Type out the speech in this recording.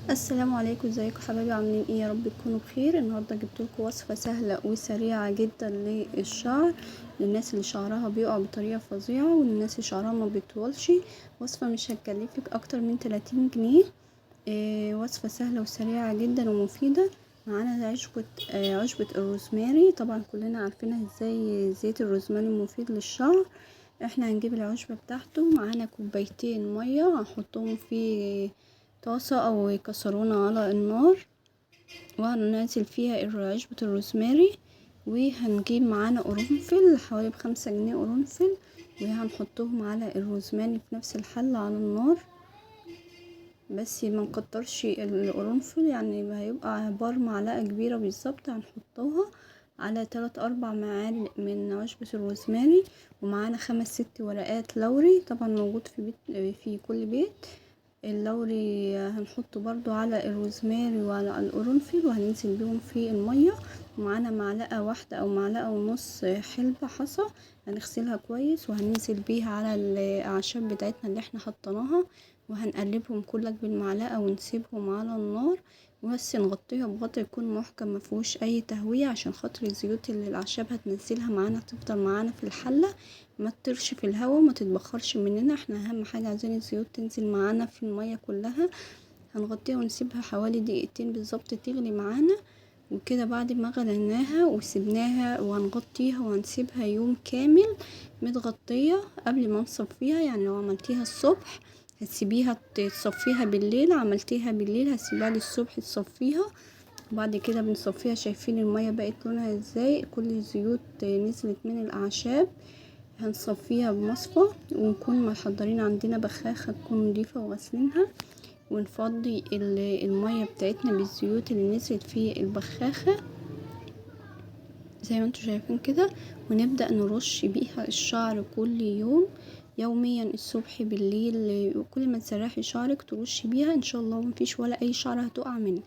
السلام عليكم، ازيكم حبايبي؟ عاملين ايه؟ يا رب تكونوا بخير. النهارده جبت لكم وصفه سهلة وسريعة جدا للشعر، للناس اللي شعرها بيقع بطريقة فظيعة والناس اللي شعرها ما بيطولش. وصفه مش هتكلفك اكتر من 30 جنيه. وصفه سهلة وسريعة جدا ومفيدة. معانا عشبه الروزماري، طبعا كلنا عارفينها ازاي زيت الروزماري مفيد للشعر. احنا هنجيب العشبه بتاعته. معانا كوبايتين مية هنحطهم في طاسة او كسرونة على النار، وهننزل فيها عشبة الروزماري، وهنجيب معانا قرنفل حوالي ب5 جنيه قرنفل، وهنحطهم على الروزماري في نفس الحلة على النار. بس ما نكترش القرنفل، يعني هيبقى عبارة معلقة كبيرة بالظبط. هنحطوها على 3-4 معالق من عشبة الروزماري، ومعانا 5-6 ورقات لوري، طبعا موجود في كل بيت. اللوري هنحطه برضو على الروزماري وعلى القرنفل، وهننزل بيهم في المية. ومعانا معلقة واحدة او معلقة ونص حلبة حصى، هنغسلها كويس وهننزل بيها على الاعشاب بتاعتنا اللي احنا حطيناها، وهنقلبهم كلك بالمعلقة ونسيبهم على النار، بس نغطيها بغطا يكون محكم مفيهوش اي تهوية، عشان خاطر الزيوت اللي الاعشاب هتنزلها معانا تفضل معانا في الحلة، ما تطيرش في الهواء وما تتبخرش مننا. احنا اهم حاجة عايزين الزيوت تنزل معانا في المية كلها. هنغطيها ونسيبها حوالي دقيقتين بالظبط تغلي معانا وكده. بعد ما غليناها وسيبناها وهنغطيها وهنسيبها يوم كامل متغطية قبل ما نصفيها. يعني لو عملتيها الصبح هتسيبيها تصفيها بالليل، عملتيها بالليل هتسيبيها للصبح تصفيها، وبعد كده بنصفيها. شايفين المية بقت لونها ازاي؟ كل الزيوت نزلت من الاعشاب. هنصفيها بمصفى، ونكون محضرين عندنا بخاخة تكون نضيفة وغسلينها، ونفضي المية بتاعتنا بالزيوت اللي نزلت في البخاخة زي ما انتم شايفين كده، ونبدأ نرش بيها الشعر كل يوم، يوميا الصبح بالليل، كل ما تسرحي شعرك ترشي بيها، ان شاء الله مفيش ولا اي شعر هتقع منك.